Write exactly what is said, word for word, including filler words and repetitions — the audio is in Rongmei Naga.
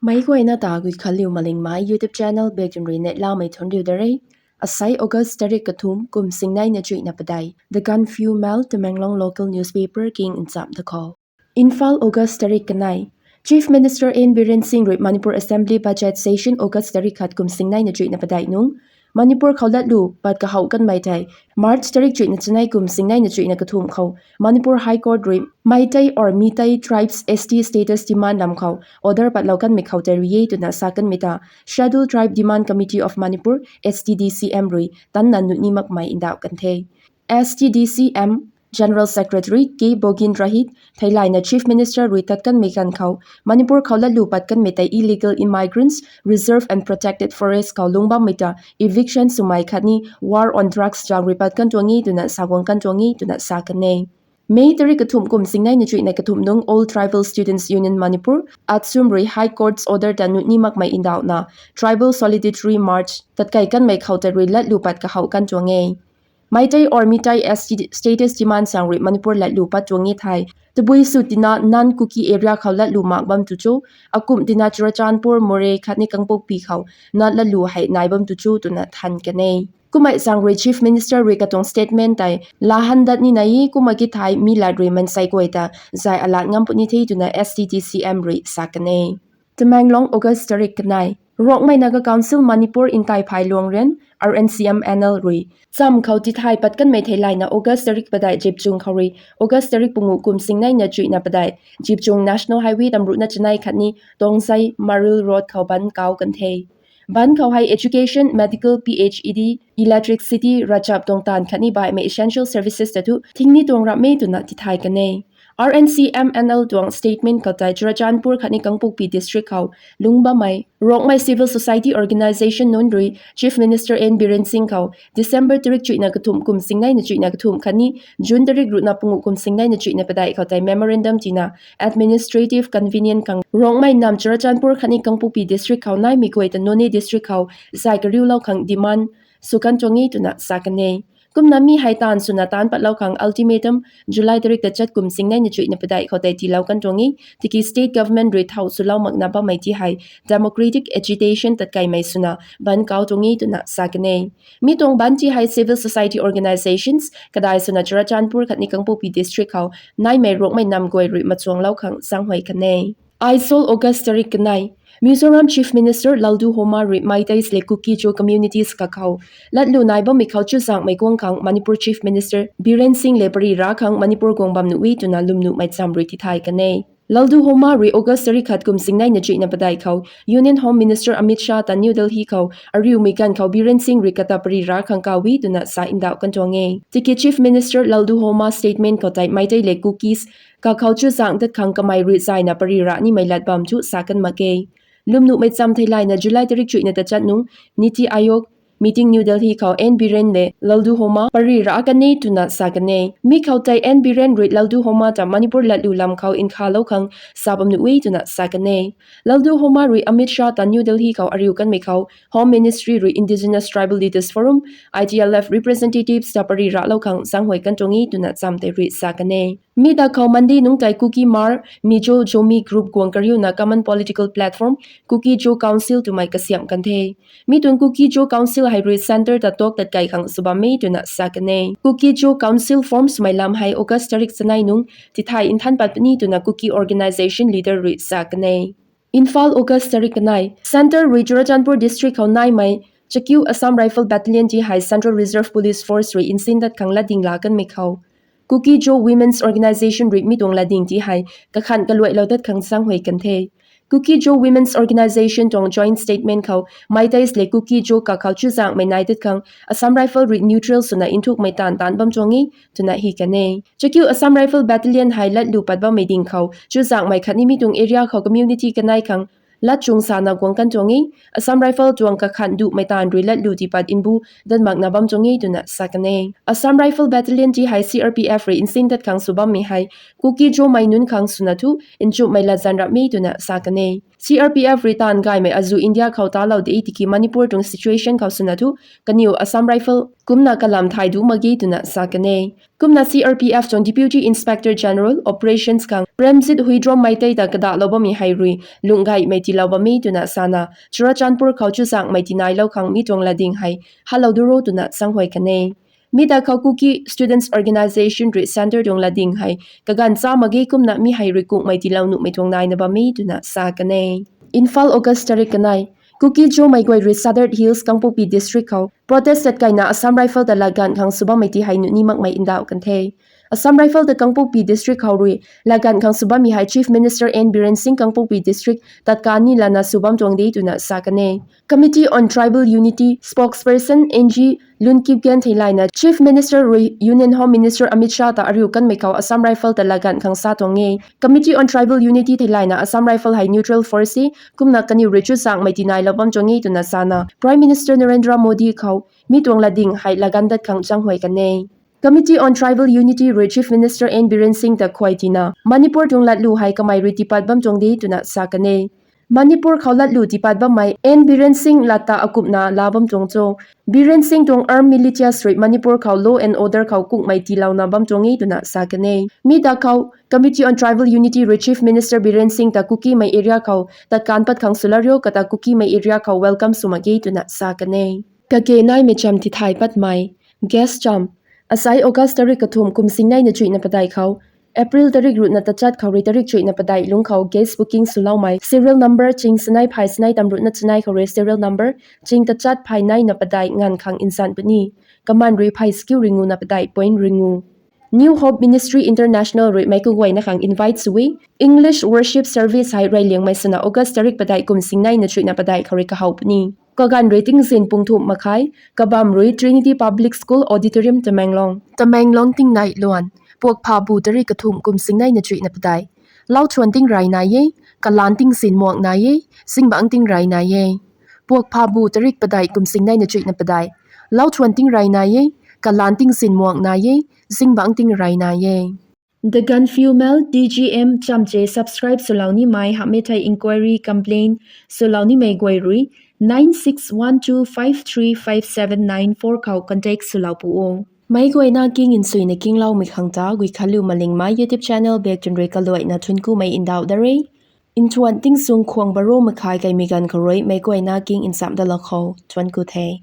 Meic guayna ta Guikhanliu Malingmei YouTube channel baktun rui neihlamei thuanc riu da re. Asei August tarik kathumh kum singneina chuihna padeih. The Gaanphiu Mail, Tamenglong local newspaper king nchamh da khou. Imphal, August tarik kanei. Chief Minister N Biren Singh rui Manipur Assembly Budget Session August tarik khat kum singneina chuihna padeih nung Manipur khou latlu pat kahouh kanmei tei March tarik chuihna chanei kum singneina chuihna kathumh khou Manipur High Court rui Meitei or Meitei Tribes S T status demand lam khou order patlou kanmei khou tei rui e twna sa kanmei ta Scheduled Tribe Demand Committee of Manipur, S T D C M rui tanna nuh ni makmei ndauh kan the. S T D C M General Secretary K Bogin Rahit theilayna Chief Minister rui tat kanmei ganv khou Manipur khou latlu pat kanmei tei illegal immigrants, reserve and protected forest khou lungc bammei ta eviction swmei khatni war on drugs zaeng rui pat kan tuang e twna sa guang kan tuang e twna sa kan e. May tarik kathumh kum singneina chuihna kathumh nung All Tribal Students Union Manipur, ATSUM rui High Court's order ta nuh ni makmei ndauhna Tribal Solidarity March tatkei kanmei khou tei rui latlu pat kahouh kan tuang e. Meitei or Meitei S T status demand zaeng rui Manipur latlu pat tuang e thei tabui sw tina non-Kuki area khou latlu mak bam tu cho, akumh tina Churachandpur, Moreh khatni Kangpokpi khou nat latlu hei nai bam tu cho twna than kan e. Kummei zaeng rui Chief Minister rui katuang statement tei laa han dat ni nai e, kumna ki thei mi lat rui mansei guay ta zay alat ngam puni the twna S T D C M rui sa kan e. Tamenglong, August tarik kanei. Rongmei Naga Council Manipur Ntaiphay Luangrian, R N C M N L rui cham khou tithay pat kanmei theilayna August tarik padeih zipchung khou rui August tarik panguh kum singneina chuihna padeih zipchung National Highway tamruhna chanei khatni Tongzai Maril Road khou bandh kau kan the. Bandh khou hei education, medical, P H E D, electricity, ravchap tuang taanv khatni baihmei essential services ta thu thing ni tuang ramh e twna tithay kan e. R N C M N L tuang statement khou tei Churachandpur khatni Kangpokpi district khou lungc bammei Rongmei civil society organisation nunc rui Chief Minister N Biren Singh khou December tarik chuihna kathumh kum singneina chuihna kathumh khatni June tarik ruhna panguh kum singneina chuihna padeih khou tei memorandum tina administrative convenience khang Rongmei nam Churachandpur khatni Kangpokpi district khou naimei guay ta Noney district khou zay kariulou khang demand sw kan tuang e twna sa kan e. Kumna mi hei taanv swna taanc patlou khang ultimatum July tarik tachat kum singneina chuihna padeih khou tei tiilou kan tuang e, tiki state government rui thau swlou makna bammei ti hei democratic agitation tatkeimei swna bandh kau tuang e twna sa kan e. Mi tuang bandh ti hei civil society organisations kadai swna Churachandpur khatni Kangpokpi district khou naimei Rongmei nam guay rui machuanglou khang zaenghuay kan e. Aizawl, August tarik kanei. Mizoram Chief Minister Lalduhoma rui Meiteis le Kuki-Zo communities kakhou latlu nai bammei khou chuzaenghmei guang khang Manipur Chief Minister Biren Singh le pary ra khang Manipur guang bam nuh e twna lwmnuhmei cham rui tithay kan e. Lalduhoma rui August tarik khat kum singneina chuihna padeih khou Union Home Minister Amit Shah ta New Delhi khou ariumei ganv khou Biren Singh rui kata pary ra khang kaw e twna sa ndauh kan tuang e. Tiki Chief Minister Lalduhoma statement khou tei Meitei le Kukis kakhou chuzaengh dat khang kamei rui zayna pary ra nimei lat bam thu sa kan mak e. Lwmnuhmei cham theilayna July tarik chuihna tachat nung Niti Aayog meeting New Delhi khou N Biren le Lalduhoma pary ra kan e twna sa kan e. Mi khou tei N Biren rui Lalduhoma ta Manipur latlu lam khou nkhavlou khang sa bam nuh e twna sa kan e. Lalduhoma rui Amit Shah ta New Delhi khou ariu kanmei khou Home Ministry rui Indigenous Tribal Leaders Forum, I T L F representatives ta pary ralou khang zaenghuay kan tuang e twna cham tei rui sa kan e. Mi ta khou Monday nungc tei Kuki Hmar, Mizo, Zomi group guang kariuna Common Political Platform, Kuki-Zo Council twmei kasiamh kan the. Mi tuang Kuki-Zo Council hei rui centre ta talk tatkei khang sw bam e twna sa kan e. Kuki-Zo Council form swmei lam hei August tarik chanei nung tithay nthan pat puni twna Kuki organisation leader rui sa kan e. Imphal, August tarik kanei. Centre rui Churachandpur district khou naimei chakiu Assam Rifle Battalion ti hei Central Reserve Police Force rui nsin dat khang latding la kanmei khou Kuki-Zo Women's Organisation rui mi tuang latding ti hei kakhan kaluailou dat khang zaenghuay kan the. Kuki-Zo Women's Organisation tuang joint statement khou Meiteis le Kuki-Zo kakhou chuzaenghmei nai dat khang Assam Rifle rui neutral swna nthukmei taanv taanc bam tuang e twna hi kan e. Chakiu Assam Rifle Battalion hei latlu pat bammei ding khou chuzaenghmei khatni mi tuang area khou community kanei khang lat chung sana guang kan tuang e. Assam Rifle tuang kakhan duhmei taanv rui latlu tiipat nbu dat makna bam tuang e twna sa kan e. Assam Rifle Battalion ti hei C R P F rui nsin dat khang sw bammei hei Kuki-Zomei nunc khang swna thu nchumhmei latzan rap e twna sa kan e. C R P F rui taanv gaymei azuh India khou talou de tiki Manipur tuang situation khou swna thu kaniw Assam Rifle kumna kalam thay duc mak ge twna sa kan e. Kumna C R P F tuang Deputy Inspector General Operations khang Premjit Huidrom Meitei ta kadahlou bammei hei rui lungh gaymei tiilou bam e twna sana, Churachandpur khou chuzaenghmei tinailou khang mi tuang latding hei halou duro twna chaenghuay kan e. Mi ta khou Kuki Students Organisation rui centre tuang latding hei kaganv cha mak ge kumna mi hei rui kungmei tiilou nuhmei tuang naina bam e twna sa kan e. Imphal, August tarik kanei. Kuki Zomei guay rui Sadar Hills, Kangpokpi District khou protest tat kaina Assam Rifle ta latganv khang sw bammei ti hei nuh ni makmei ndauh kan the. Assam Rifle ta Kangpokpi District khou rui latganv khang sw bammei hei Chief Minister N Biren Singh Kangpokpi District tatkan ni lana sw bam tuang de twna sa kan e. Committee on Tribal Unity spokesperson N G Lunkipgen theilayna Chief Minister rui Union Home Minister Amit Shah ta ariu kanmei khou Assam Rifle ta latganv khang sa tuang e. Committee on Tribal Unity theilayna Assam Rifle hei neutral force e, kumna kaniw rui chuzaenghmei tinailou bam tuang e twna sana, Prime Minister Narendra Modi khou mi tuang latding hei latganv dat khang chaenghuay kan e. Committee on Tribal Unity rui Chief Minister N Biren Singh ta khuay tina Manipur tuang latlu hei kamei rui tiipat bam tuang de twna sa kan e. Manipur khou latlu tiipat bammei N Biren Singh lat ta akumhna laa bam tuang cho? Biren Singh tuang armed militias rui Manipur khou law and order khou kungmei tiilouna bam tuang e twna sa kan e. Mi ta khou Committee on Tribal Unity rui Chief Minister Biren Singh ta Kukimei area khou tatkan pat khang swlario kata Kukimei area khou welcome sw mak ge twna sa kan e. Kage naimei cham tithay patmei. Guest cham. Asai August tarik kathumh kum singnei na chuihna padeih khou April tarik ruhna tachat khou rui tarik chuihna padeih lungc khou guest booking swloumei serial number ching sanei phay sanei tam ruhna chanei khou rui serial number ching tachat phay nei na padeih nganv khang nzan puni. Kaman rui phay skiu ringu na padeih point ringu. New Hope Ministry International rui meic kaguayna khang invite sw e. English worship service hei reyliangmei swna August tarik padeih kum singnei na chuihna padeih khou rui kahow puni. Kaganv rui tingzin pungthumh makhai, kabamv rui Trinity Public School Auditorium, Tamenglong. Tamenglong tingnei luan, puakphabu tarik kathumh kum singnei na chuihna padeih. Lauthuan tingrey nai e, kalaan tingzin muang nai e, zingbangc tingrey nai e. Puakphabu tarik padeih kum singnei na chuihna padeih. Lauthuan tingrey nai e, kalaan tingzin muang nai e, zingbangc tingrey nai e. The Gaanphiu Mail, D G M, chamche subscribe swlou nimei hamhmei thei inquiry, complaint swlou nimei guay rui nine six one two five three five seven nine four khou contact swlou pu o. Meic guayna king nsuina kingloumei khang ta Guikhanliu Malingmei YouTube channel bak tun rui kaluaina thuanckumei ndauh da re. Nthuan tingsung khwang baro makhai kaimei ganv khou rui meic guayna king nchamh dalou khou thuancku the.